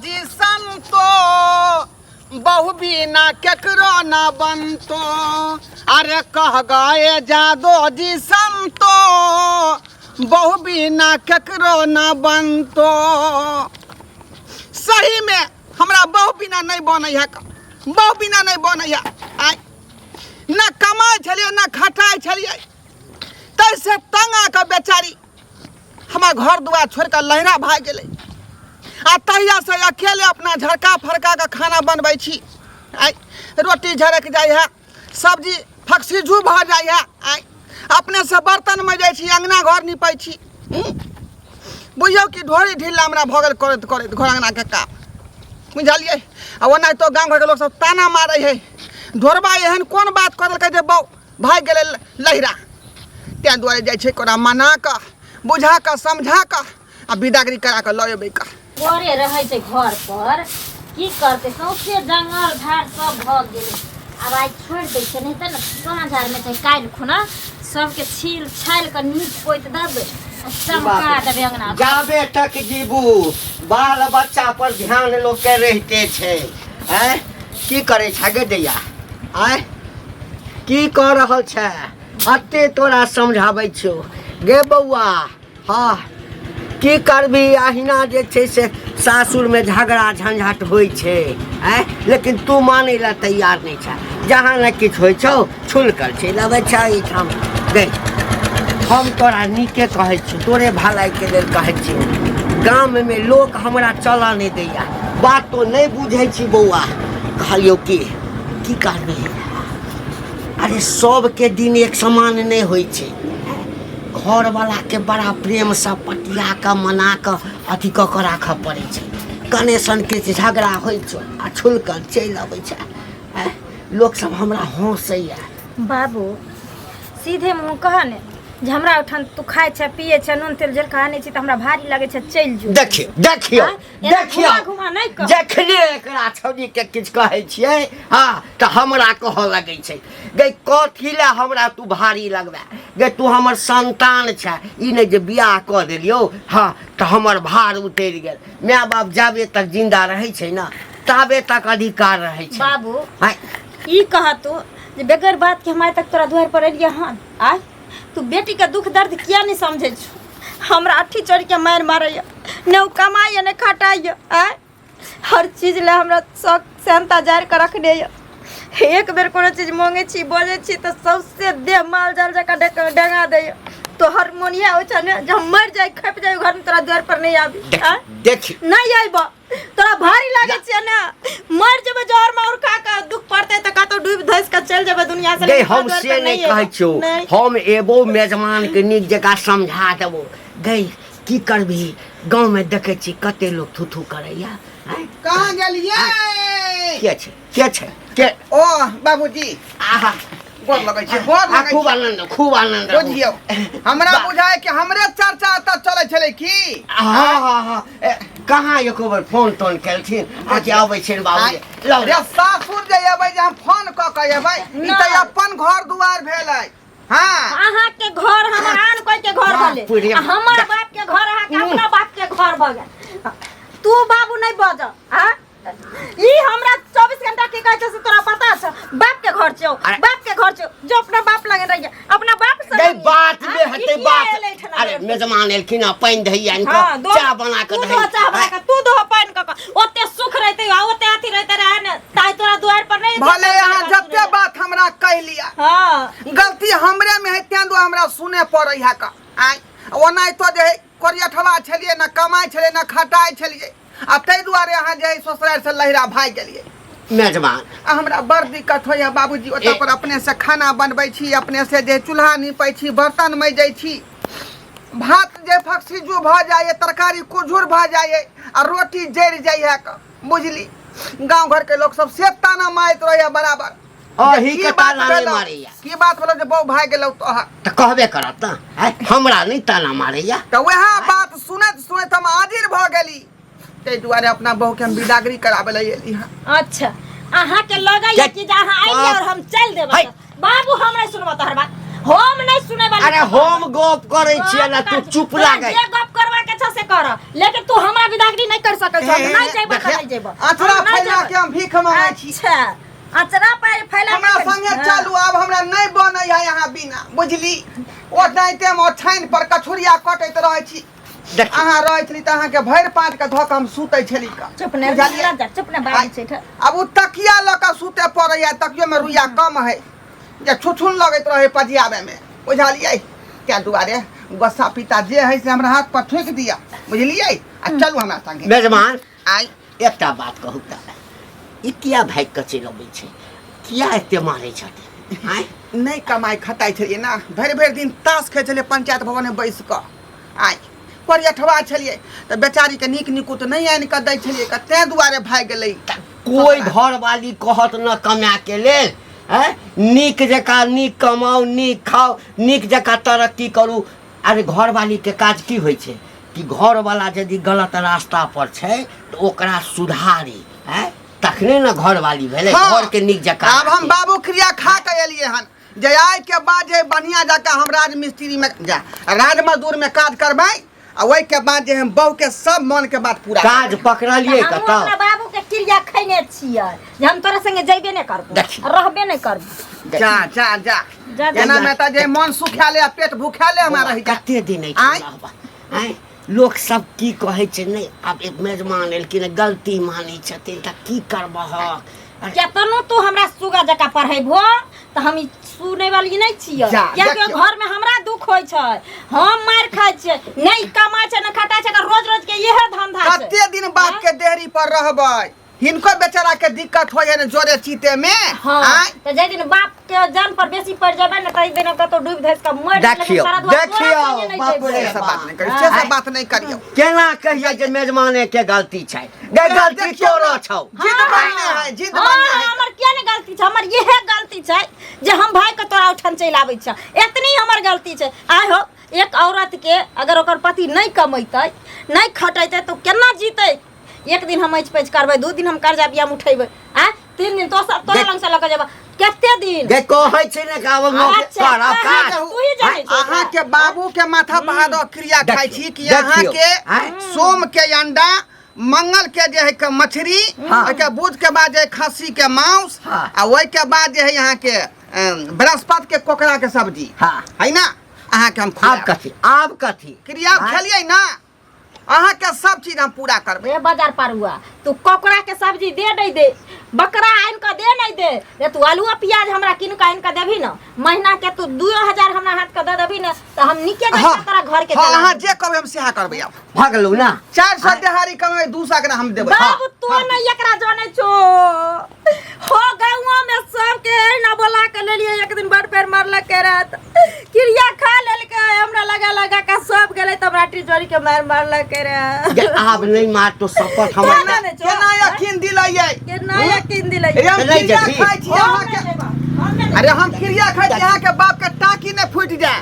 जी संतो, बहु बिना केकरो न बनतो। अरे कह गए जादो जी संतो, बहु बिना केकरो न बनतो। सही में हमरा बहु बिना नहीं बनै है, बहु बिना नहीं बनै है। आय न कमाइ छलियै न खटाइ छलियै, ताहिसँ तंग आकऽ बेचारी हमर घर दुआर छोड़ि कऽ लहरा भागि गेलै। आ तहियासँ अकेले अपना झड़का फड़का कऽ खाना बनबै छी। आइ रोटी झड़कि जाइ है, सब्जी फकसिझू भऽ जाइ है, आइ अपनेसँ बर्तन मजै छी, अङ्गना घर निपै छी। बुझियौ कि ढोरी ढिल्ला हमरा भऽ गेल करैत करैत घर अङ्गनाके काम, बुझलियै? आ ओनाहितो गाँव घरके लोकसभ ताना मारै है, ढोरबा एहन कोन बात कऽ देलकै जे बौ भागि गेलै लहिरा। ताहि दुआरे जाइ छै ओकरा मना कऽ, बुझा कऽ, समझा कऽ आ बिदागरी करा कऽ लऽ एबै कऽ। घरे रहै छै घर पर की करतै, सौंसे जंगल झाड़ सब भऽ गेलै। आब आइ छोड़ि दै छै, नहि तऽ ने साँझ आरमे चाहे काल्हि खुना सबके छील छालि कऽ नीप पोति देबै आ चमका देबै अङ्गना। जाबे तक जीबू बाल बच्चा पर ध्यान लोक के रहिते छै। आँय की करै छै गे दैया? आँय की कऽ रहल छै? अते तोरा समझाबै छियौ गे बौआ। हँ की करबी, अहिना जे छै से सासुरमे झगड़ा झंझट होइ छै। आँय लेकिन तू मानै लए तैयार नहि छै। जहाँ ने किछु होइ छौ छुलकल चलि अबै छै एहिठाम। गै हम तोरा नीके कहै छियौ, तोरे भलाइके लेल कहै छियौ। गाममे लोक हमरा चलऽ नहि दैया, बात तो नहि बुझै छी बौआ। कहलियौ कि की करबी, अरे सबके दिन एक समान नहि होइ छै। घरवलाके बड़ा प्रेमसँ पटिया कऽ मना कऽ अथी कऽ कऽ राखऽ पड़ै छै। कने सन किछु झगड़ा होइ छै आ छुलकल चलि अबै छै। आँय, लोकसभ हमरा हँसैए। बाबू सीधे मुँह कह ने जे हमरा ओहिठाम तू खाइ छै पियै छै, नून तेल जलखा आनै छी तऽ हमरा भारी लगै छै, चलि जो। देखियौ देखियौ। आँय, एना देखियौ घुमा घुमा नहि कह। जखने एकरा छौड़ीके किछु कहै छियै हँ तऽ हमरा कहऽ लगै छै, गै कथी लए हमरा तू भारी लगबै? गै तू हमर संतान छै, ई नहि जे बियाह कऽ देलियौ हँ तऽ हमर भार उतरि गेल। माय बाप जाबे तक जिंदा रहै छै ने ताबे तक अधिकार रहै छै। बाबू आँय, ई कह तू जे बगैर बात के हम आइ तक तोरा दुआर पर एलियै हन? आय तू बेटी के दुख दर्द किया नहीं समझै छु? हमरा अट्ठी चढ़ के मारि मारैया, ने ओ कमाइया ने खटाइया। आय हर चीज ले हमरा शौक सेहनता जारि कऽ रखने यऽ। एक बेर कोनो चीज मांगै छी बजै छी तऽ सौंसे देह माल जाल जकाँ डेंगा दैया। तोहर मोन इएह होइ छै ने जे हम मरि जाइ खपि जाइ घरमे, तोरा दुआरि पर नहि आबी? देख आँय? देख नहि आइब, तोरा भारी लागै छै ने? मरि जेबै जहर माहुर खा कऽ, दुख पड़तै तऽ कतौ डूबि धसि कऽ चलि जेबै दुनिया से, गै लेकिन हम तोरा से दुआरि पर नहि नहि कहै एबौ। छियौ। नहि हम एबो मेजमान के नीक जकाँ समझा देबो। गै की करबही, गाँवमे देखै छी कते लोक थू थू करैया। आँय? कहाँ गेलियै? के छै के छै के? ओ बाबूजी, आहा गोर लगै छी, गोर आ लगै खूब छी। आनंद, खूब आनंद रहू। बुझियौ हमरा बुझाय कि हमरे चर्चा एतऽ चलै छलै की। हँ हँ हँ, ए, कहाँ एको बेर फोन तोन केलखिन आ कि अबै छियनि बाबूजी? लौ रे सासुर जे एबै जे हम फोन कऽ के एबै, ई तऽ नहि। अपन घर दुआर भेलै। हाँ अहाँ के घर हमर आन कोई के घर बाप भले रे। आ हमर बाप के घर अहाँ के अपना बाप के घर भ गेल। तू बाबू नहीं बज। आ ई हमरा 24 घंटा की कहै छै से तोरा पता छ? बाप के घर छौ, अरे- बाप के घर छौ, जो अपना बाप लगे रहिए, अपना बाप से गई रहिए। बात हाँ, में ई हते किया बात। एलै ठना अरे बेर? मेजमान एलखिन आ पानि धैया इनका हाँ, दो- चाय बना के तू दही। दो चाय बना के, तू दो पानि क क। ओते सुख रहते आ ओते अथी रहते रहे ने, ताई तोरा दुआर पर नहीं भले जेतै, अहाँ तोरा जते सुनै। बात हमरा कहि लिअ, हाँ गलती हमरे में है, तें दुआरे हमरा सुने पड़ै है का। आँय ओनाहितो जे है कोरियठवा छलियै, न कमाइ छलियै न खटाइ छलियै, आ ताहि दुआरे अहाँ जे है ससुरारि से लहिरा भागि गेलियै। मेजबान आ हमरा बड़ दिक्कत होइए बाबूजी, ओतऽ पर अपने से खाना बनबै छी, अपने से जे चूल्हा नीपै छी, बर्तन मजै छी, भात जे फकसिजू भऽ जाइए, तरकारी कुझुर भऽ जाइए आ रोटी जरि जाइए क। बुझली गाँव घरके लोक सब से ताना मारैत रहैए बराबर। अही की के बात ताना नहि भेलौ? मारैया। की बात भेलौ जे बहू भागि गेलौ तोहर? तऽ कहबे करत ने। आँय, हमरा नहि ताना मारैया। तऽ वएह बात सुनैत सुनैत हम आजिर भऽ गेली, ताहि दुआरे अपना बहू के हम बिदागरी कराबै लए एली हँ। अच्छा अहाँ के लगैया कि जे अहाँ आइए और हम चल देबै? है। बाबू हम नहीं सुनबो तोहर बात, हम नहीं सुनै वाली। अरे हम गप करै छियै ने, तू चुप लागै। जे गप करवा के छ छौ से कर, लेकिन तू हमरा विदागरी नहीं कर सकै छौ। हम नहीं जेबो त नहीं जेबो। अचरा हम नहीं फैला जेबो। के हम भीख मांगै छी। अच्छा, अचरा पाय फैला के हमरा संगे चलू, आब हमरा नहीं बनै है यहाँ बिना, बुझली? ओनाहिते हम ओछाइन पर कछुरिया कटैत रहै छी। देखियौ। अहाँ रहै छली तऽ अहाँके भरि पाँच के धऽ कऽ हम सुतै छली कऽ। चुप ने बुझलियै? जा, चुप ने बाजै छै ठा। आब ओ तकिया लऽ कऽ सुते पड़ैया, तकियोमे रुइया कम है जे छुछुन लगैत रहै पजियाबैमे, बुझलियै? ताहि दुआरे गोस्सा पिता जे है से हमरा हाथ पर ठोकि दिअ, बुझलियै? आ चलू हमरा संगे। मेजबान, आइ एकटा बात कहू तऽ ई किया भागि कऽ चलि अबै छै? किया एते मारै छथिन? आँय? नहि कमाइ खटाइ छलियै ने, भरि भरि दिन ताश खेलै छलियै पंचायत भवनमे बैस कऽ। आइ करियठवा छलियै तऽ बेचारीके नीक निकुत नहि आनि कऽ दै छलियै कऽ, ताहि दुआरे भागि गेलै। कोइ घरवाली कहत न कमाके लेल, आँय, नीक जकाँ नीक कमाउ, नीक खाउ, नीक जकाँ तरक्की करू। अरे घरवालीके काज की होइ छै कि घरवाला यदि गलत रास्ता पर छै तऽ ओकरा सुधारी, आँय, तखने ने घरवाली भेलै। हाँ। घरके नीक जकाँ आब हम राखी। बाबू क्रिया खा कऽ एलियै हन जे आइ के बाद जे बढ़िया जकाँ हम राजमिस्त्री में जा राज मजदूर में काज करबै, आ ओहि के बाद जे हम बहू के सब मन के बात पूरा काज पकड़लियै हमहूँ कतऽ? अपना बाबू के क्रिया खैने छियै जे हम तोरा संगे जैबे नहि करबो, देखी। रहबे नहि करबो। जा जा जा। जा, जा। एना में तऽ जे मन सुखाले आ पेट भूखाले हमरा रहि जा। कते दिन आँय? एहिठाम रहबह? आँय, लोक सब की कहै छै? नहि, आब एक मेजमान एलखिन, गलती मानै छथिन तऽ की करबहक? केतनो तू हमरा सुगा जकाँ पढ़ेबहो तऽ हम ई सुनै वाली नहि छियै। जा, कियाकि देखियौ। घर में हमरा दुख होइ छै, हम मारि खाइ छियै, नहि कमाइ छै नहि खटाइ छै, एकर रोज रोज के इहे धंधा छै। कते दिन बाप के देहरी पर रहबै? हिनको बेचारा के दिक्कत हो जाए जोरे चीते में। हाँ। आँय? तऽ जाहि दिन बाप के जान पर बेसी पड़ जेबै ने, ताहि दिन कतौ डूबि धसि कऽ मरि जेबै, लेकिन देखियौ, सारा दुआर तोरा देखियौ, संगे नहि बाप जेबै। रे से सब बात नहि करियौ, से सब बात नहि करियौ। केना कहियै जे मेजमाने के गलती छै? गे गलती देखियौ तोरो ने, छौ। जिद बनने है, जिद हाँ, बनने है। हमर किया नहि गलती छै? हमर इहे गलती छै जे हम भाई के तोरा ओहिठाम चलि आबै छियै, एतनी हमर गलती छै। आइ हो, एक औरत के अगर ओकर पति नहि कमेतै नहि खटेतै तऽ ओ केना जीतै? एक दिन हम ऐच पैच करबै, 2 दिन हम कर्जा बियाम उठेबै, आ 3 दिन तो सब तोरा देख- लग से लऽ के जेबै, कते दिन? गे कहै छै ने कि आब नौकरी अच्छा, कर, आब कहाँ काज। तू ही जानै छौ। अहाँ के बाबू के माथा बहादुर क्रिया खाइ छी कि देखियौ, अहाँ के आँय? सोम के अंडा, मंगल के जे है के मछली, हाँ। ओहिके बुध के बाद जे है खस्सी के मांस, हाँ। आ ओहिके बाद जे है अहाँ के बृहस्पति के कोकरा के सब्जी। हाँ। है ना? अहाँ के हम आब खुआएब। कथी, आब कथी क्रिया खेलियै ना? अहाँ के सब चीज हम पूरा करबै। रे बाजार पारुआ, तू ककड़ा के सब्जी दे नहीं दे, बकरा आनि कऽ दे नहीं दे, रे तू आलू आ प्याज हमरा कीन कऽ आनि कऽ देबही न, महीना के तू 2000 हमरा हाथ के दे देबही न, तऽ हम नीके जकाँ हाँ, तोरा घर के हाँ, चला अहाँ देबौ। जे कहबै हम सएह करबै। आब भगलू ना? 400 देहारी कमेबै, 200 के हम देबै। बाबू, तू नहीं एकरा जानै छो हो, गाँव में सबके एहिना बोला के लेलिए, एक दिन बड़ पैर मारलक के रात क्रिया खा लेलकै, हमरा लगा लगा के सब गेलै तऽ हमरा टिचोरी के मार मारलक के रे। गे, आब नहीं मार तो शपथ हमरा। केना नहि छौ? केना यकीन दिलैयै? केना यकीन दिलैयै? अरे हम नहि क्रिया जेबही। खाइ छी हम अहाँके। नहि जेबा, हम नहि अरे हम क्रिया खाइ छी अहाँके बाप के टाकी नहि फूटि जाय।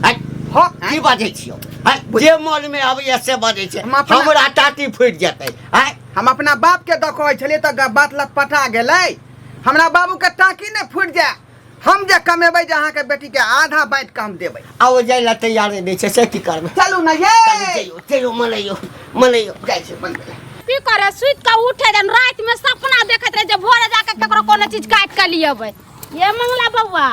हट, हँ, की बाजै छियौ? हट, जे मन में अबैया से बाजै छै। हम अपना- हमरा टाटी फूटि जेतै? आँय? हम अपना बाप के दऽ कहै छलियै तऽ बात लटपटा गेलै। हमरा बाबू के टाकी नहि फूटि जाय। हम जे कमेबै जे अहाँके बेटी के आधा बाँटि कऽ हम देबै। आ ओ जाइ लए तैयारे नहि छै, से की करबै? चलू ने ये। कनी जइयौ, जइयौ, मनैयौ, मनैयौ। जाइ छै बनबै लए। की करे, सुति कऽ उठे रहै, राति में सपना देखैत रहे जे भोरे जाके केकरो कोनो चीज काटि कऽ लियेबै। ये मंगला बौआ।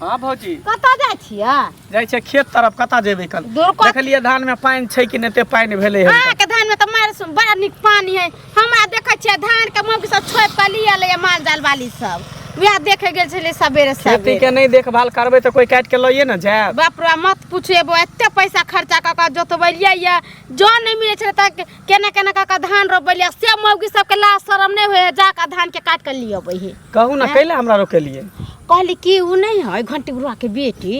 हाँ भौजी। कतऽ जाइ छियै? जाइ छियै खेत तरफ। कतऽ जेबै कल? दूर कत- देखलियै धान में पानि छै कि नहि, ते पानि भेलै हन। अहाँके धान में तऽ मारि बड़ा नीक पानि है। हमरा देखै छियै धान के मौगी सब छोपि कऽ लिअ लैए, माल जाल वाली सब। वएह देखे गेल छलियै सबेरे खेती सबेरे। के नहि देखभाल करबै तऽ कोई काटि के लइए ने जायत। बाप रे, मत पूछिए बौआ, एते पैसा खर्चा कऽ कऽ जोतबेलियै ये, जौ नहि मिलै छलै तऽ केना केना कऽ कऽ धान रोपबेलियै, से मौगी सबके लाज शरम नहि होइ है, जा कऽ धान के काटि कऽ लिअ अबै है। कहू ने, कैला हमरा रोकेलियै? कहली कि उ नहि है घंटी बुढ़वा के बेटी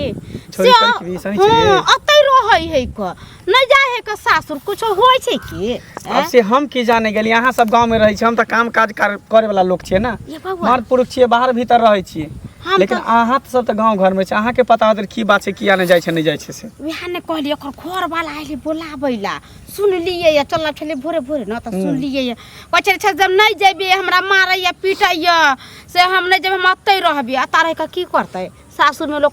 छोरी से करके भी सही छै। हाँ, अतै रहै है क नहि जाइ है क सासुर, कुछो होइ छै की? आब से हम की जाने गेलियै, अहाँ सब गाँव में रहै छी, हम तऽ काम काज करे वाला लोक छियै ने। ये बौआ। मर्द पुरुष छियै, बाहर भीतर रहै छियै। हम लेकिन तऽ- अहाँ सब तऽ गाँव घर में छै, अहाँके पता होत की बात छै, किया नहि जाइ छै, नहि जाइ छै से। वएह ने कहली, ओकर घर वाला आयल बोलाबै ला, सुनलियै या चलल छलियै भोरे भोरे ने तऽ सुनलियै या कहै छलै छै जब नहि जेबै हमरा मारैया पीटैया, से हम नहि जेबै, हम अतै रहबै। अतऽ रहि कऽ की करतै? सासुर में लोग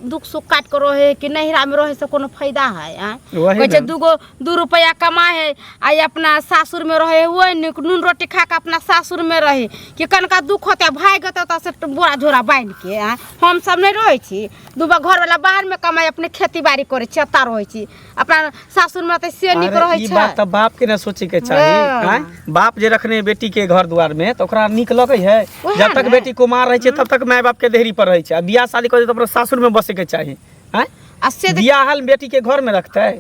दुख सुख काट के रहे है कि नैहरा में रहे से कोनो फायदा है आँय? वही कहै छै ने। दूगो दू रुपया कमा है आ ई अपना सासुर में रहे वही नीक नून रोटी खा के अपना सासुर में रहे कि कनका दुख होते भागि गेतै ओतऽ से बोरा झोरा बान्हि के आँय हम सब नहि रहै छी दूगो घरवाला बाहर में कमाइ अपने खेती बाड़ी करै छी एतऽ रहै छी अपना सासुर में रहतै से नीक अरे रहै ई छै बात तऽ बाप के ने सोचे के चाही हाँ। आँय? बाप जे रखने है बेटी के घर द्वार में तऽ ओकरा नीक लगै है ओएह जब तक ने। बेटी कुमार रहै छै तब तक माय बाप के देहरी पर रहै छै आ बियाह शादी करै छै तऽ अपना सासुर में बसे के चाही आँय आ से देख- बियाहल बेटी के घर में रखतै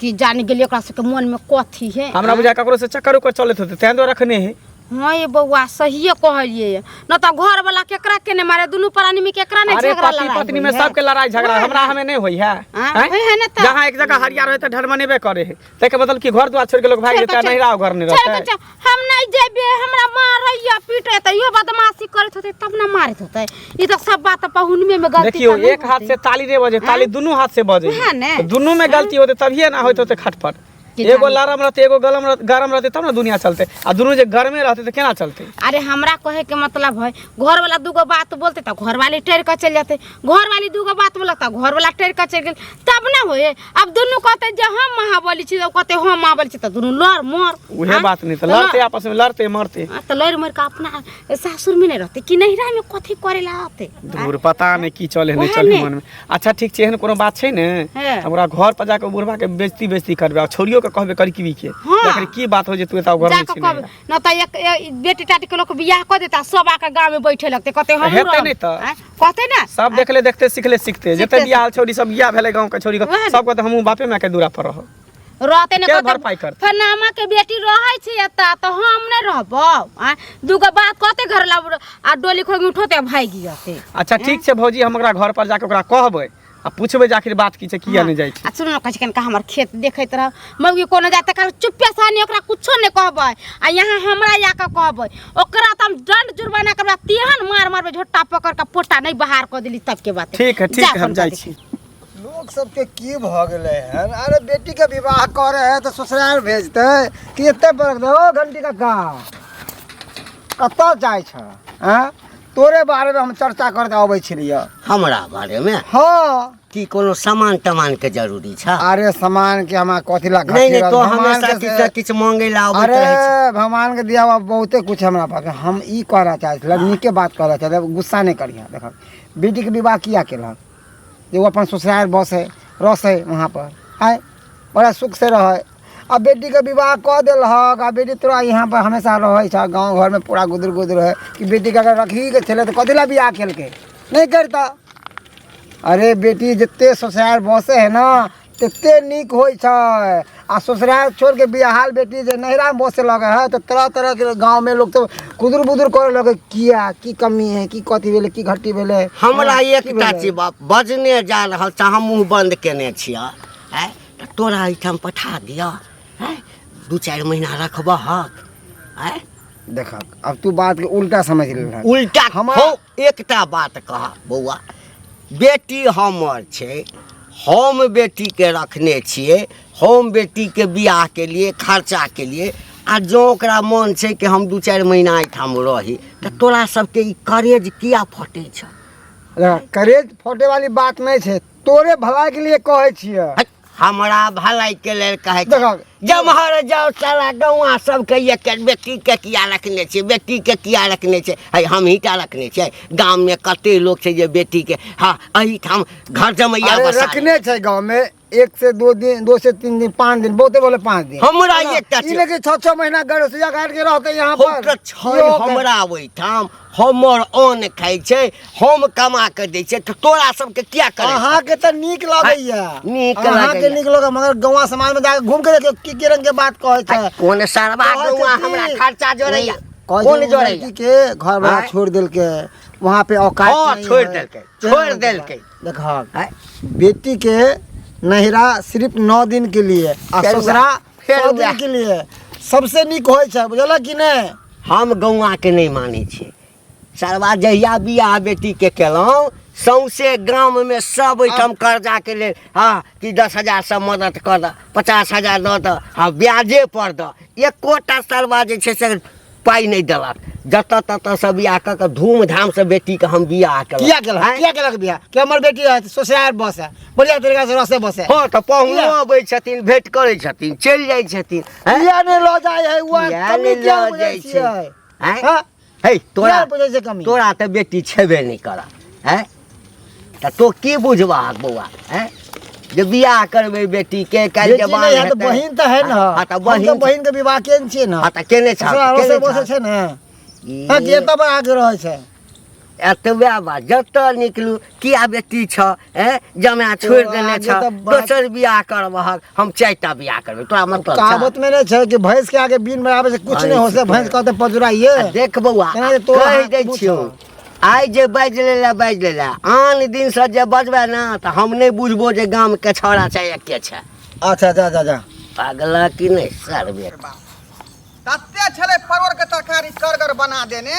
कि जानि गेलियै ओकरा सबके मन में कथी है हमरा बुझाय ककरो से चक्कर उक्कर चलैत होतै तें दुआरे रखने है हाँ ये बौआ सहिए कहलिए न तऽ घर वाला केकरा के ने मारे दुनू प्राणी में केकरा ने अरे झगड़ा पति लड़ाई पत्नी में होई है। सबके लड़ाई झगड़ा वएह हमरा ने। हमें नहीं होई है हाँ, हैं? होई है ने तऽ। जहाँ एक जगह हरिया रहे तऽ ढरमनेबे करे है ताहिके मतलब कि घर द्वार छोड़ के लोग भागि छोड़ के जेतै चल- नहिरा घर नहीं छोड़ के रहतै चल, हम नहीं जेबे हमरा मारैया पीटे तऽ इहो बदमाशी करैत होतै तब ने मारैत होतै ई तऽ सब बात पहुनमे में गलती देखियो तऽ नहि एक हाथ होतै। से ताली नहीं बजे ताली दुनू हाथ से बजे वएह ने। तो दुनू में गलती होते तभिए ना होते होते खटपट कि एगो जाने। लरम रहते एगो गलम रहते गरम रहते तब ना दुनिया चलते आ दुनू जे गरमे रहते तो केना चलते। अरे हमरा कहे के मतलब है घर वाला दूगो बात बोलते तो घर वाली टेर के चल जाते, घर वाली दूगो बात बोलत तो घर वाला टेर के चल गेल तब ना होए। अब दुनू कहते जे हम महाबली छी, कहते हम महाबली छी, तो दुनू लड़ मर। उहे हाँ? बात नहीं तो तो लड़ते लड़। आपस में लड़ते मरते। हाँ, तो लड़ मर के अपना सासुर में नहीं रहते कि नहिरा में कथी करे ला आते। दूर पता नहीं की चले नहीं ओहे चले ने। मन में। अच्छा ठीक छै, एहन कोनो बात छै ने हाँ। हमरा घर पर जाके बुढ़वा के बेइज्जती बेइज्जती करबे आ छोरियो के कहबे कड़कबी के हाँ। देखरी की बात हो जे तू एता घर में जाके छी कहबे न त एक बेटी टाटी के लोग बियाह क देता सब आके गांव में बैठे लगते कहते हम हेतै नहि तऽ। कहते ना सब देखले देखते सिखले सिखते जते सिखते बियाह छोरी सब बियाह भेलै गांव के छोरी के ओहे ने। सब कहते हमहूँ बापे माय के दूरा पर रहब रहते ने के कहते भरपाई करतै? फलामा के बेटी रहै छै एतऽ तऽ हम नहि रहबौ आँय दूगो बात कहते घर ला आ डोली खोगी उठोते भागि जते। अच्छा ठीक छै भौजी, हम ओकरा घर पर जाके ओकरा कहबै आ पूछबै जे आखिर बात की छै किया नहि जाइ छै। आ सुनू ने, कहै छै कनिका हमर खेत देखैत रह मौगी कोनो जाते काल चुप्पे सानी ओकरा कुछो नहि कहबै आ यहाँ हमरा आके कहबै ओकरा तऽ हम दंड जुर्माना करबै तेहन मार मारबै झोटा पकड़ के पोटा नहि बाहर कऽ देली तब के बात। ठीक है ठीक जा है, हम कनिका जाइ देख। छी। लोग सबके की भऽ गेलै हन? अरे बेटी के विवाह करे है तऽ ससुराल भेजतै कि एते बरख दे। ओ घंटी काका कतऽ जाइ छ? आँय तोरे बारे में हम चर्चा करते अबै छलियै। हमरा बारे में? हाँ। की कोनो सामान तमान के जरूरी छ? अरे सामान के हमरा कथी ला नहीं, नहीं, घटी तो रहल? भगवान हमेशा के किछु किछु मांगे ला अबैत अरे रहै छै। भगवान के दिया हुआ बहुते कुछ हमरा पास है। हम ई कहना चाहै छलियै, नीके बात कहना चाहै छलियै, गुस्सा नहीं करिहे। देख बेटी के विवाह किया केलहक? जे ओ अपन ससुराल बसै रसै वहाँ पर आय बड़ा सुख से रहै। आ बेटी के विवाह कऽ देलहक आ बेटी तोरा यहाँ पर हमेशा रहै छ, गाँव घरमे पूरा गुदुर गुदुर है कि बेटी के अगर रखही के छलै तऽ कथी ला बियाह केलकै? नहि करता। अरे बेटी जते ससुराल बसै है ना तते नीक होइ छै। आ ससुराल छोड़ के बियाहल बेटी जे नैहरामे बसे लगै है तऽ तरह तरह के गाँवमे लोग सब कुदुर बुदुर करे लगै, किया की कमी है, की कथी भेलै, की घटी भेलै। हमरा की एकटा भेलै? चीज बाप बजने जा रहल छै, हम मुँह बंद केने छियै। आँय तऽ तोरा एहिठाम पठा दिअ, आँय 2-4 महीना रखबहक? आँय देखक अब तू बात के उल्टा समझ लेलहक। उल्टा हमरा हौ, एकटा बात कह बौआ, बेटी हमर छै, हम बेटीके रखने छियै, हम बेटीके बियाहके लिए खर्चाके लिए, आ जँ ओकरा मन छै कि हम 2-4 महीना एहिठाम रही तऽ तोरा सबके ई करेज किया फटै छौ? देखक, करेज फटे वाली बात नहीं छै, तोरे भलाई के लिए कहै छियै। हट, हमरा भलाई के लेल कहै छै। देखक। जमहर जाओ साला गौआ सबके एक बेटी के किया रखने छै, बेटी के किया रखने छै, है हमही टा रखने छियै। गाममे कते लोक छै जे बेटी के हाँ एहिठाम घर जमैया अरे बसा रखने छै गाँव में 1 से 2 दिन, 2 से 3 दिन, 5 दिन, बहुते बोले 5 दिन। हमरा है ना? एकटा ई छै। लेकिन 6-6 महीना गरसिया काट के रहते यहाँ हम पर। तऽ छै यो के- हमरा ओहिठाम हमर अन्न खाइ छै, हम कमा के दै छियै, तऽ तोरा सबके किया करै? अहाँके तऽ नीक लगैया। नीक अहाँके लगैया। नीक लगैया, मगर गौवा समाज में जाके घूम के देखियौ की की रंग के बात कहै छै। कोन सरवा कहै छै गौवा की- हमरा खर्चा जोड़ैया? कहै छै कोन ओ जोड़ैया? लड़की के घर वाला आँय? छोड़ देलकै, वहाँ पे औकात हाँ, नहीं छोड़ है। देलकै, तेहन छोड़ रंग के देलकै। बात। देखहक, आँय? बेटी के नैहरा सिर्फ 9 दिन के लिए आ फेर ससुरा फेर 100 दिन वएह। के लिए सबसे नीक होइ छै, बुझलक कि नहि? हम गौआके नहि मानै छियै सरवा। जहिया बियाह बेटीके केलहुँ सौंसे गाममे सब ओहिठाम कर्जाके लेल, हँ कि 10,000 से मदद कऽ दऽ, 50,000 दऽ दऽ, हँ ब्याजे पर दऽ, एकोटा सरवा जे छै से पाइ नहि देलक। जतऽ ततऽ से बियाह कऽ कऽ धूमधामसँ बेटीके हम बियाह केलहुँ। किया केलक? आँय? किया केलक बियाह? कि हमर बेटी है ससुराल बस है, बढ़िया तरीका से रसे बस है। हँ, तऽ पाहुनो किया? अबै छथिन, भेंट करै छथिन, चलि जाइ छथिन। आँय? किया नहि लऽ जाइ है उहा? किया कमी नहि किया लऽ बुझै जाइ छै? छियै? आँय? हँ? हे, तोरा किया बुझै छै कमी? तोरा तऽ बेटी छेबे नहि करऽ। आँय, तऽ तो की बुझबहक बौआ? आँय, जे बियाह करबै बेटीके काल्हि बेटी जवान नहि है तऽ हेतै। बहिन तऽ है ने। हँ, तऽ हम तऽ बहिन बहिन के विवाह केने छियै ने। हँ, तऽ केने छह, ससुराल केने रसे बसे छह। छै ने। ई हँ, कि एतऽ पर आके रहै छै? एतबे बात, जतऽ निकलू किया बेटी छ, ए जमाए छोड़ि तो देने आगे छ, तऽ बात- दोसर बियाह करबहक, हम 4टा बियाह करबै, तोरा मतलब छह? कहावत में नहीं छै कि भैंस के आगे बीन बराबर से कुछ नहीं हो से भैंस कहते पजुराइए। आ देख बौआ, केना जे तोरा कहि हाथ दै मुँह छियौ, छौ। आइ जे बाजि लेला बाजि लेला, आन दिनसँ जे बजबै ने तऽ हम नहि बुझबो जे गामके छौड़ा छै या के छै। अच्छा, जा जा जा। पागला कि नहि सरबे। तते छलै परोड़ के तरकारी करगर बना देने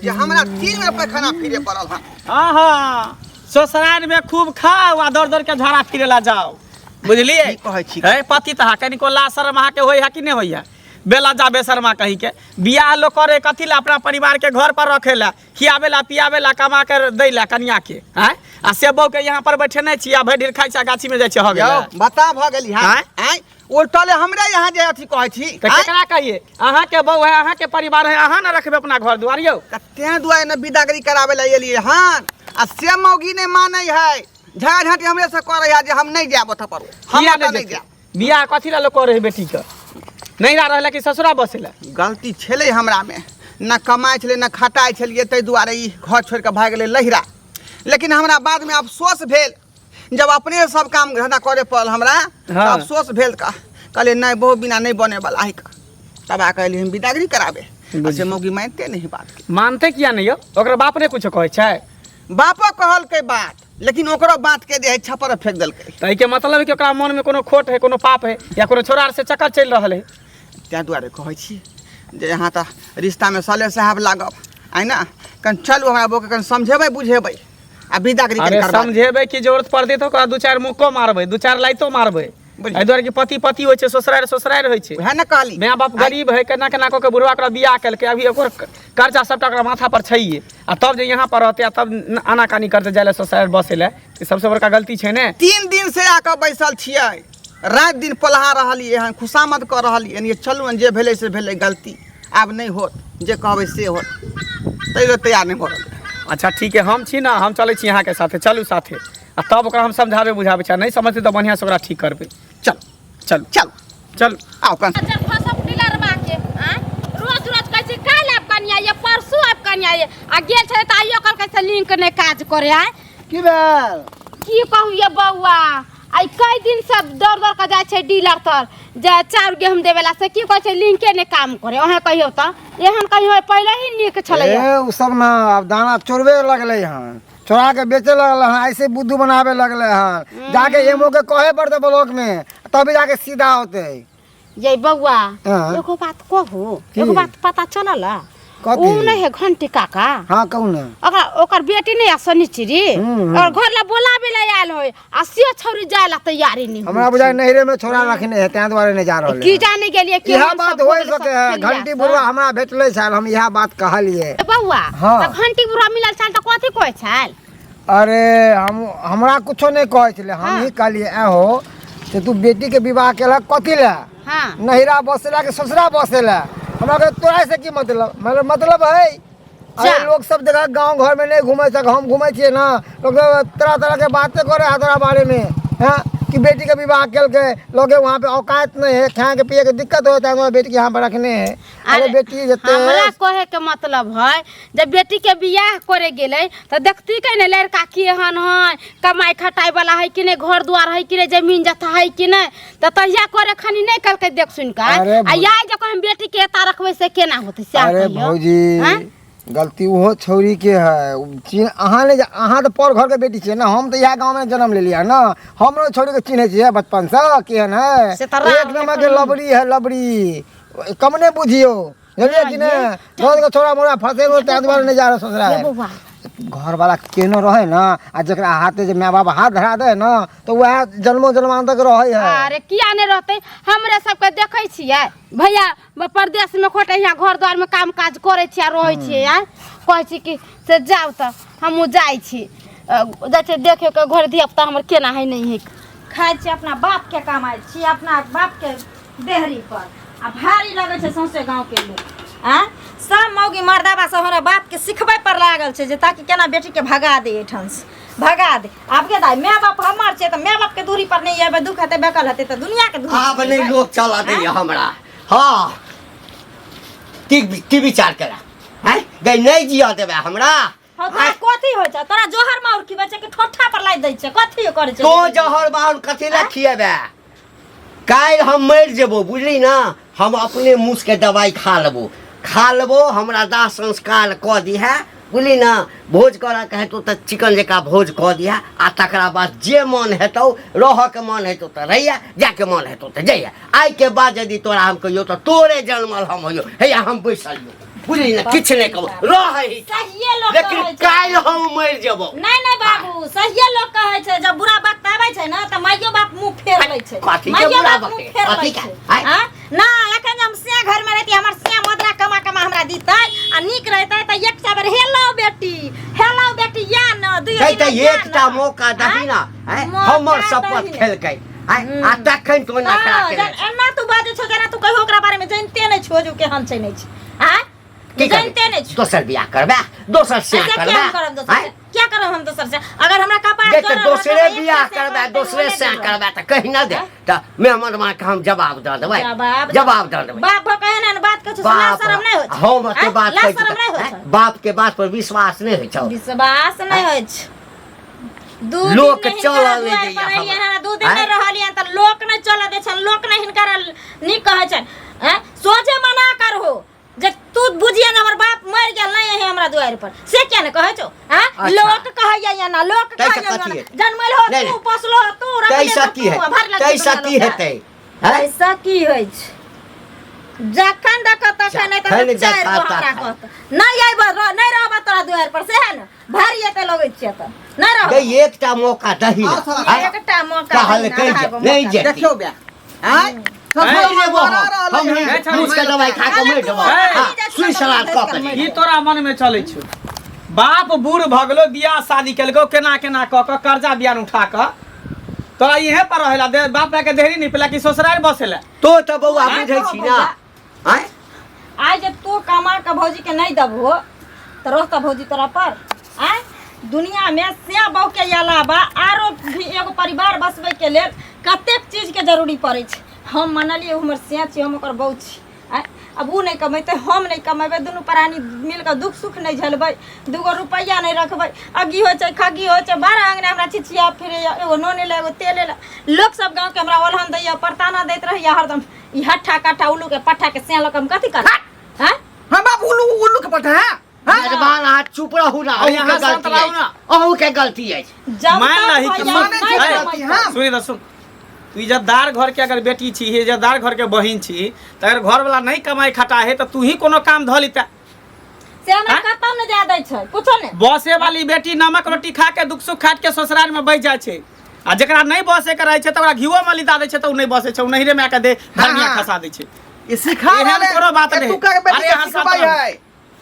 जे हमरा 3 बेर पैखाना फिरे पड़ल हन। हाँ हाँ, ससुराल में खूब खाओ आ दौड़ दौड़ के झाड़ा फिरे ला जाओ, बुझलिए? की कहै छी? है पति तहा कनिको ला शर्म अहाँके होय है कि नहि होय है? बेला जा बेशर्मा कहीं के। बियाह लोग करे कथी ला? अपना परिवार के घर पर रखे ला, खियाबे ला, पियाबे ला, कमा के दै ला कनिया के। आँय, आ से बहू के यहाँ पर बैठे नहि छी आ भरि ढेर खाइ छै, गाछी में जाइ छै हगे ला। यौ, बता भऽ गेली। हाँ? आँय? आँय, उल्टले हमरा यहाँ जे अथी कहै छी। तऽ आँय? केकरा कहिए? अहाँ के बहू है, अहाँ के परिवार है, अहाँ ने रखबै अपना घर दुआर यौ। तऽ तें दुआरे ने विदागरी कराबै लए एलियै हन, आ से मौगी नहि मानै है, झगड़ा झाँटी हमरे से करै है जे हम नहि जायब ओतऽ पर, हम किया ओतऽ नहि नहि जेतै? जायब। बियाह कथी ला लोग करे है बेटी के? नैहरा रहला कि ससुरा बसेला? गलती छलै हमरामे, न कमाइ छलै न खटाइ छलियै, ताहि दुआरे ई घर छोड़ि कऽ भागि गेलै लहिरा। लेकिन हमरा बादमे अफसोस भेल, जब अपने सब काम धंधा करे पड़ल हमरा, तऽ हाँ। अफसोस भेल, कहलियै नहि, बहु बिना नहि बने वाला है। तब आ कहलियै हम विदागरी कराबे, आ से मौगी मानिते नहीं बात के। मानते किया नहीं यौ? ओकरा बाप नहि कुछो कहै छै? बापो कहलकै बात, लेकिन ओकरो बात के जे है छप्पर फेंक देलकै। तऽ एहिके मतलब है कि ओकरा मन में कोनो खोट है, कोनो पाप है, या कोनो छोड़ा से चक्कर चलि रहल है। ताहि दुआरे कहै छी जे यहाँ तऽ रिश्तामे सले साहब लागब आइ ने, कनि चलू हमरा बौके कनि समझेबै बुझेबै आ विदागरी कनि अरे करबा देबै। समझेबै की जरूरत पड़तै तऽ ओकरा 2-4 मुक्को मारबै, 2-4 लाइतो मारबै। बुझलियै। एहि दुआरे कि पति पति होइ छै, ससुरारि ससुरारि होइ छै। उएह ने कहली। माय बाप गरीब है, केना केना कऽ के बुढ़वा ओकरा बियाह केलकै, अभी ओकर कर्जा सबटा ओकरा माथा पर छैहे, आ तब जे यहाँ पर रहतै आ तब आनाकानी करतै जाय लए ससुरारि बसै लए, ई सबसँ बड़का गलती छै ने। 3 दिन से आके बैसल छियै, राति दिन पोल्हा रहलियै हन, खुशामद कऽ रहलियै हन, ये चलू हन, जे भेलै से भेलै, गलती आब नहि होत, जे कहबै से होत, तैयो तैयार नहि भऽ रहलै। अच्छा ठीक है, हम छी ने, हम चलै छी अहाँके साथे, चलू साथे, आ तब ओकरा हम समझाबै बुझाबै छी, आ नहि समझतै तऽ बढ़िआँसँ ओकरा ठीक करबै। चल चलू चल चलू आउ कन। अच्छा, फसब डीलरबा के, आँय? रोज रोज कहै छै काल्हि आबि कनिया ये, परसू आबि कनिया ये, आ गेल छलै तऽ आइयो कहलकै से लिंक नहि काज करे। आँय? की भेल? की कहू ये बौआ, आइ कई दिन से दौड़ दौड़ के जाइ छै डीलर तर जे चाउर गेहूँ देवे ला, से की कहै छै लिंके नहि काम करे। अहें कहियौ तऽ एहन कहियो पहिले ही नीक छलै। ए उ सब ना आब दाना चोरबे लगलै हन, चोरा के बेचे लगल हन, ऐसे बुद्धू बनावे लगले हन। जाके एमओ के कहे पड़ते ब्लॉक में, तभी जाके सीधा होते। ये बौआ, हाँ। एगो बात कहू? की? एगो बात पता चलल? कथी? उ नहीं है घंटी काका? हाँ, कहू ने। ओकरा ओकर बेटी नहीं है शनिचरी, हम्म, और घर ला बोलाबे ला आयल होय, आ से छौरी जाय ला तैयारी नहीं। हमरा बुझाय नैहरे में छोरा रखने है, तें दुआरे नहीं जा रहल की है। जाने गेलिए कि इएह हम बात सब हो हो गेलै सके है। सब खेलिया घंटी सब। बुढ़वा हमरा भेटलै छल, हम इएह बात कहलिए। ए बौआ, हाँ। तऽ घंटी बुढ़वा मिलल छल तऽ कथी कहै छल? अरे हम हमरा कुछो नहीं कहै छलै, हम ही कहलिए एहो से तू बेटी के विवाह केलक कथी लए? हाँ। नैहरा बसेला कि ससुरा बसेला? हमरा कहै तोरा से की मतलब? मतलब मतलब है अरे जा। लोग सब देखा गांव घर में नहीं घूमे सक, हम घूमे छियै ना, लोग सब तरह तरह के बातें करे है तोरा बारे में। हाँ, कि बेटी के विवाह केलकै, लोग वहाँ पे औकात नहीं है, खाए के पिए के दिक्कत होता है, बेटी के यहाँ पर रखने है। अरे बेटी जते हमरा कहे के मतलब है जब बेटी के बियाह करे गेलै तऽ देखती के ने लड़का केहन है, कमाई खटाई वाला है कि नहीं, घर द्वार है कि नहीं, जमीन जथा है कि नहीं, तऽ तहिया करे खनी नहीं कलकै देख सुन के। अरे आ याय जे हम बेटी के एता रखबै से केना होतै से अरे कहियौ। भौजी, हाँ? गलती ओहो छौरी के है। उ चिन्ह अहाँ नहि अहाँ तऽ पर घर के बेटी छियै ने, हम तऽ इएह गाँव में जन्म लेलियै ने, हमरो छौरी के चिन्है छियै बचपन से केहन है। से तऽ राम एक नंबर के लबड़ी है, लबड़ी कम नहि बुझियौ, बुझलियै कि नहि? रोज के छोरा मोरा फंसे हो, ताहि दुआरे नहि जा रहल ससुराल। ये बौआ, घर वाला केनो रहे ना आ जकरा हाथे जे माय बाप हाथ धरा दे ना तो वह जन्मो जन्मान तक रहे है। अरे किया नहीं रहते, हमरे सबके देखै छियै भैया परदेश में खोटे यहाँ घर द्वार में काम काज करै छियै आ रहै छियै। आँय कहै छी कि से जाउ तऽ हमहूँ जाइ छी, जाइ छियै देखे के घर धिया पुता हमर केना है नहीं है। खाइ छी अपना बाप के कमाइ छी अपना बाप के देहरी पर आ भारी लगै छै सौंसे गाँव के लोक। आँय सब मौगी मर्दाबा सब हमरा बाप के सिखबै पर लागल छै जे ताकि केना बेटी के भगा दे एहिठाम से भगा दे। आब के दाइ माय बाप हमर छै तऽ माय बाप के दूरी पर नहि अयबै, दुख हेतै बेकल हेतै तऽ दुनिया के दूरी आब नहि लोक चला दैया हमरा। हाँ की विचार करा हैं गई नहीं जिया देबै हमरा। हँ, तोरा कथी होइ छै? तोरा जहर माउर खिबै छै कि ठोठा पर लादि दै छै? कथी करै छै? तो जहर माउर कथी लए खिएबै? काल्हि हम मरि जेबो बुझली ना, हम अपने मुँह के दवाई खा लेबो, खा लेबो, हमरा दाह संस्कार कऽ दिहे बुझली ना। भोज करऽ के हेतौ तऽ चिकन जकाँ भोज कऽ दिहे आ तकरा बाद जे मन हेतौ रहऽ के मन हेतौ तऽ रहिए, जाके मन हेतौ तऽ जइहे। आइके बाद यदि तोरा हम कहियो तऽ तोरे जनमल हम होइयो, हैया हम बैसलियो बुझली ना, किछु नहि कहबो रहै सहिए लोक लेकिन कहै छै। काल्हि हम मरि जेबो। नहीं नहीं बाबू, सहिए लोक कहै छै जब बुरा वक्त आबै छै ना तऽ माइयो बाप मुंह फेर लै छै। कथी के माइयो बुरा बाप वक्त? मुंह फेर कथी लै के? छै। आँय? आँय? ना एखन जे हम सिया घर में रहती हमर सिया मदरा कमा कमा हमरा दितै आ नीक रहतै तऽ एकटा बेर हेलो बेटी, हेलो बेटी या न दुइयो तै दिन तऽ या एकटा न। मौका दही ना, आँय? मौका हमर शपथ दही ने। खेलकै, आँय? आ तखन तो नखरा हँ, केने जन एना तू बाजै छौ जेना तू कहियो ओकरा बारे में जनिते नहि छौ जे ओ केहन छै नहि छै। आँय? की करबै? जनिते नहि छौ। दोसर बियाह करबै, दोसर से अच्छा, करबै, क्या करब दोसर आँय? से? क्या करब हम दोसर से? अगर हमरा कपार देख, तऽ जरल रहत दोसरे तऽ एक बियाह से करबै, करतै, दोसरे ओने से देबै। करबै तऽ कहि ना दे, तऽ मेहमान माँ के हम जवाब दऽ देबै, जवाब जवाब दऽ देबै। बाप भऽ कऽ एहन एहन बात कहै छौ, से लाज बाप शरम नहि होइ छै? हम ओते आँय? बात लाज कहै छी शरम नहि होइ आँय? छै? बाप के बात पर विश्वास नहि होइ छौ। विश्वास नहि होइ छै। दू दिन लोक नहि चलऽ हिनकरा नहि दुआरि दैया पर एलियनि हमरा। हन, 2 दिन आँय? नहि रहलियनि तऽ लोक नहि चलऽ दै छनि, लोक नहि हिनकरा नीक कहै छनि। आँय? सोझे मना करहो जे तू बुझिए ने हमर बाप मरि गेल नहि है हमरा दुआरि पर, से किया नहि कहै छौ? आँय? अच्छा। लोक कहैया एना, लोक ताहिसँ कहैया कथी एना। हेतै? जनमल हो नहि, तू, नहि। पोसलो हो तू, रखले ताहिसँ हो की तू, हेतै? भरि लगतै ताहिसँ दुनिया की लोकके। हेतै? आँय? ताहिसँ की होइ छै? जखन देखो तखन नहि जखन तऽ चारि गो देखा हमरा तखन। कहत नहि अयबो, नहि रहबो तोरा दुआरि पर, से है ने भारी एते लगै छियै तऽ नहि रहबो। गई एकटा मौका दही ना। आओ साला। आँय? एकटा मौका दही ना, कहलकै आधा जे गो नहि मौका। जेती। देखियौ बे, आँय? मरि जेबो हम। हम ए, छौड़ी, घूस के दवाई खा के मरि जेबो। ए, हाँ, सुई सलाद कऽ के। की तोरा मन में चलै छौ? बाप बूढ़ भऽ गेलो, बियाह शादी केलको केना केना कऽ कऽ कर्जा बियान उठा कऽ तोरा इहे पर रहेला दे, बाप माय के देहरी नहीं पेला कि ससुराल बसेला। तो तऽ बौआ बुझै छी ना, आँय? आइ जे तू कमा के भौजी के नहीं देबहो तऽ रहतऽ भौजी तोरा पर? आँय? दुनिया में से बहू के अलावा आरो भी एगो परिवार बसबै के लेल कतेक चीज के जरूरी पड़ै छै। हम मनलियै हमर से छी, हम ओकर बहू छी। आँय? अब ओ नहि कमेतै, हम नहि कमेबै, दुनू प्राणी मिल कऽ दुख सुख नहि झेलबै, दूगो रुपैआ नहि रखबै, अग्गी होइ छै खग्गी होइ छै, 12 अङ्गना हमरा छिछिया फिरैया, एगो नून लए एगो तेल लए, लोक सब गाँवके हमरा ओलहन दैया, परताना दैत रहैया हरदम। ई हट्ठा कट्ठा उल्लू के पट्ठा के सिया लऽ कऽ हम कथी करब? आँय? हम बाप उल्लू उल्लू के पट्ठा है? मेहरबान अहाँ चुप रहू ना, अरे अहूँ के अहाँ शांत गलती रहू अछि, ना। अहूँ के गलती अछि। जब मान तक लही कि भैया मानै नहि छै कमाइ गलती, हाँ। सुनी तऽ सुन, तू इज्जतदार घर के अगर बेटी छी, इज्जतदार घर के बहिन छी, तऽ अगर घर वाला नहीं कमाई खटा है तऽ तू ही कोनो काम धऽ लेता। से हमरा हाँ? कतौ नहि जाय दै छै, कुछो नहि। बसे वाली बेटी नमक रोटी खा के दुख सुख खाट के ससुराल में बैठ जाइ छै, आ जकरा नहीं बसे के रहै छै तऽ ओकरा घिओ मलिदा दै छै तऽ ओ नहि बसै छै, ओ नैहरे में आके दे धनिया हाँ। खसा दै छै। ई सिखा एहन रहलै, कोनो बात नहि। एतुका के बेटी अरे के अहाँ सिखबै शांत रहू। है।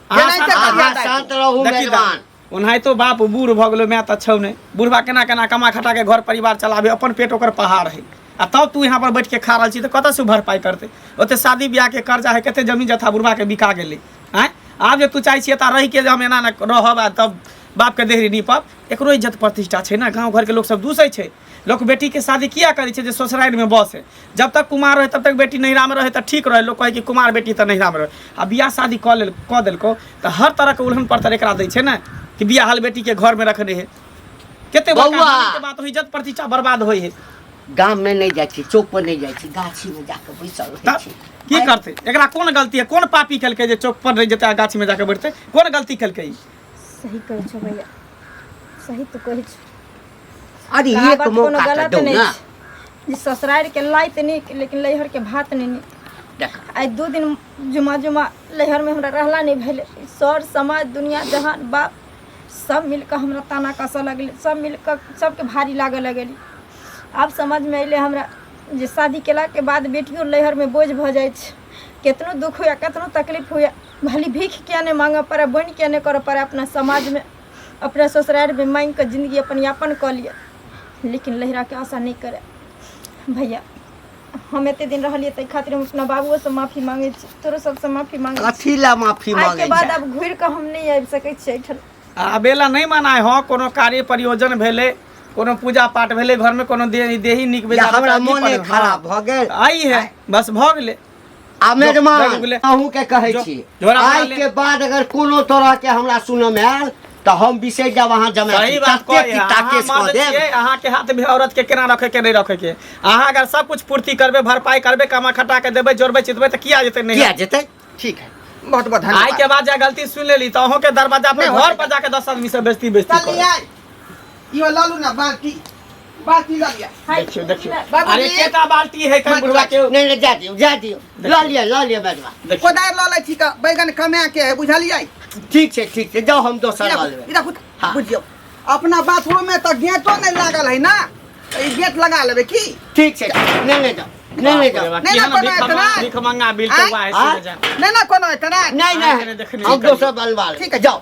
अहाँ जेनाहिते शांत करिया अहाँ दाइ। शांत रहू देखी मेहरबान। ओनाहितो बाप बूढ़ भऽ गेलो, माय तऽ छौ नहि, बुढ़बा केना केना कमा खटा के घर परिवार चलाबे, अपन पेट ओकर पहाड़ है, आ तब तू यहाँ पर बैठ के खा रहल छी तऽ कतऽ से भरपाई करतै? ओते शादी ब्याह के कर्जा है, कते जमीन जथा बुढ़बा के बिका गेलै। आँय, आब जे तू चाहै छियै तऽ रहि के जे हम एना ने रहब आ तब बाप के देहरी नीपब, एकरो इज्जत प्रतिष्ठा छै ने। गाँव घरके लोक सब दूसै छै, लोक बेटीके शादी किया करै छै? जे ससुरारिमे बसै, जब तक कुमार रहै तब तक बेटी नैहरामे रहै तऽ ठीक रहै, लोक कहै कि कुमार बेटी तऽ नैहरामे रहै, आ बियाह शादी कऽ लेल कऽ देलकौ तऽ हर तरहके उलहन परतर एकरा दै छै ने कि बियाहल बेटीके घरमे रखने है। कते बड़का बौआ। हानिके बात होइ, इज्जत प्रतिष्ठा बर्बाद होइ है। गाम में नहीं जाइ छी, चौक पर नहीं जाइ छी, गाछी में जाके बैसल रहै तब छी। की करतै? एकरा कोन गलती है? कोन पापी केलकै जे चौक पर नहि जेतै आ गाछीमे जाके बैठतै? कोन गलती केलकै ई? सही कहै छौ भैया, सही तो कहै छौ। अरे एक कहावत कोनो मौका तऽ गलत दौ नहि ना। छै जे ससुरारि के लाइत नीक लेकिन लैहर के भात नहि नीक। देख, आइ 2 दिन जुमा जुमा लैहर में हमरा रहला नहि भेलै, सर समाज दुनिया जहान बाप सब मिलकऽ हमरा ताना कसऽ लगलै, सब मिलकऽ सबके भारी लागऽ लगलै। आब समझमे अयलै हमरा जे शादी केलाके बाद बेटियो नैहरमे बोझ भऽ जाइ छै। केतनो दुख हुए, केतनो तकलीफ हुए, भले भीख किया नहि माँगऽ पड़ै, बोनि किया नहि करऽ पड़ै, अपना समाजमे अपना ससुरारिमे माँगिकऽ जिन्दगी अपन यापन कऽ लिअ, लेकिन नैहराके आशा नहि करय। भैया, हम एते दिन रहलियै ताहि खातिर हम अपना बाबुओसँ माफी माँगै छी, तोरो सबसँ माफी माँगै छी। कथी लए माफी आइके मांगै बाद छै? आब घुरि कऽ हम नहि आबि सकै छियै एहिठाम। आबेला नहि मनाय। हँ, कोनो कार्य प्रयोजन भेलै, कोनो पूजा पाठ भेलै घरमे, कोनो देही नीक या बेजा हमरा बच्चा की मोने पढ़- खराब भऽ गेल। आई है, बस भऽ गेलै। आ मेजमान, जो, जो, अहूँ के कहै जो, छी, झोरा आइ बना ले। के बाद अगर कोनो तरह के हमरा सुनऽ मे आयल तऽ हम बिसरि जायब अहाँ जमाय सही छी। बात ततेक कहै की अहाँ ताकेश कऽ मर्द देब। छियै, अहाँके हाथ में औरत के केना रखे के, नहि रखे के। अहाँ अगर सब कुछ पूर्ति करबै, भरपाई करबै, कमा खटा के देबै, जोड़बै चितबै, तऽ किया जेतै नहीं? किया जेतै? ठीक है, बहुत बहुत आइ धन्यवाद। के बाद जे गलती सुन लेली तऽ अहूँ के दरवाजा पर, नहि घर होतै। पर जाके 10 आदमी से बेइज्जती बेइज्जती चल करत। लियै, इहो लऽ लू ने, बाल्टी, बाल्टी लऽ लिअ। देखियौ, देखियौ। बाबूजी। अरे, केटा बाल्टी है कहीं बुढ़वा के? नहि नहि, जा दियौ, जा दियौ, लऽ लिअ, लऽ लिअ मेजबान। देखियौ। कोदारि लऽ लै छी तऽ बैगन कमा के है, बुझलियै? ठीक छै, ठीक छै, जाउ, हम दोसर ई लऽ राखू, लेबै। ई राखू। हाँ। बुझियौ, अपना बाथरूम में तऽ गेटो नहि लागल है ना, तऽ ई गेट लगा लेबै की? ठीक छै, नहि नहि, जाउ, नहि नहि, जाउ। नहि ना कोनो एतना। भीख मंगा बिल आँय? तो है आँय? से जा। नहि ना कोनो एतना। नहि आँय, नहि, देखने हम करियौ। दोसर बनवा लेबै। ठीक है। जाउ।